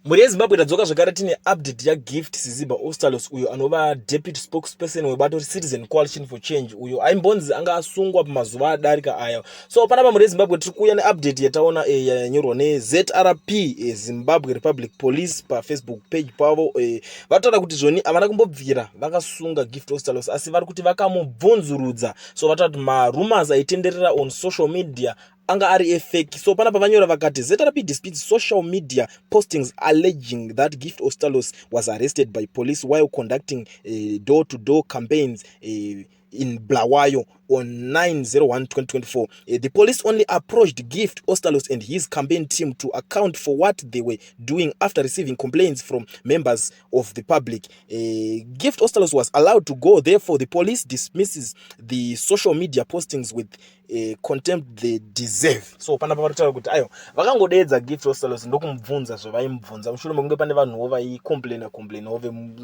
Mhuri yeZimbabwe, tadzoka zvakare tine update yaGift Siziba Ostallos, uyo anova deputy spokesperson webato reCitizen Coalition for Change, uyo aimbonzi anga asungwa pamazuva adarika aya. So panapa, mhuri yeZimbabwe, tiri kuuya neupdate yataona yanyorwa neZRP, Zimbabwe Republic Police, paFacebook page pavo. Vataura kuti zvoni havana kumbobvira vakasunga Gift Ostallos, asi vari kuti vakamubvunzurudza. So vataura kuti marumors aitenderera on social media anga ari efake. So panapa vanyora vakati, "ZRP disputes social media postings alleging that Gift Ostallos was arrested by police while conducting door to door campaigns in Bulawayo on 9/01/2024. The police only approached Gift Ostallos and his campaign team to account for what they were doing after receiving complaints from members of the public. Gift Ostallos was allowed to go. Therefore, the police dismisses the social media postings with contempt they deserve." So panapa vari kutaura kuti aiwa, vakangodeedza Gift Ostallos ndokumubvunza zvavaimubvunza mushure mekunge pane vanhuwo vaicomplaina complainawo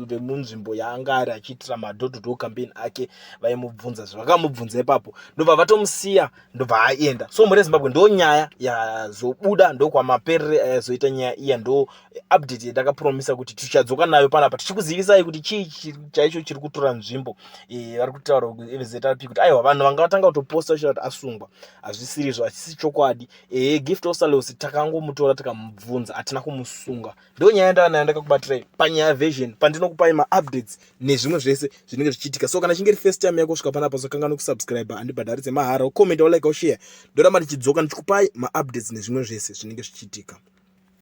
vemunzvimbo yaanga ari achiitira madoor to door campaign ake. Vaimubvunza zvavakamubvunza ipapo, ndobva vatomusiya, ndobva aenda. So mhuri yeZimbabwe, ndo nyaya yazobuda, ndokwamaperere ayazoita nyaya iya. Ndo update yatakapromisa kuti tichadzoka nayo panapa, tichikuzivisai kuti chii chaicho chiri kutora nzvimbo. Vari kutaura veZRP kuti aiwa, vanhu vanga vatanga kutoposta vachida kuti asungwa, hazvisirizvo, hachisi chokwadi. Gift Ostallos takangomutora, tikamubvunza, hatina kumusunga. Ndo nyaya ndanayo ndakakubatirai panyaya version, pandinokupai maupdates nezvimwe zvese zvinenge zvichiitika. So kana chinge iri first time yako kusvika panapa, usakanganwa kusubscribe, handibhadharise, mahara. Ucomment, ulike, ushare. Ndoramba ndichidzoka ndichikupai maupdates nezvimwe zvese zvinenge zvichiitika.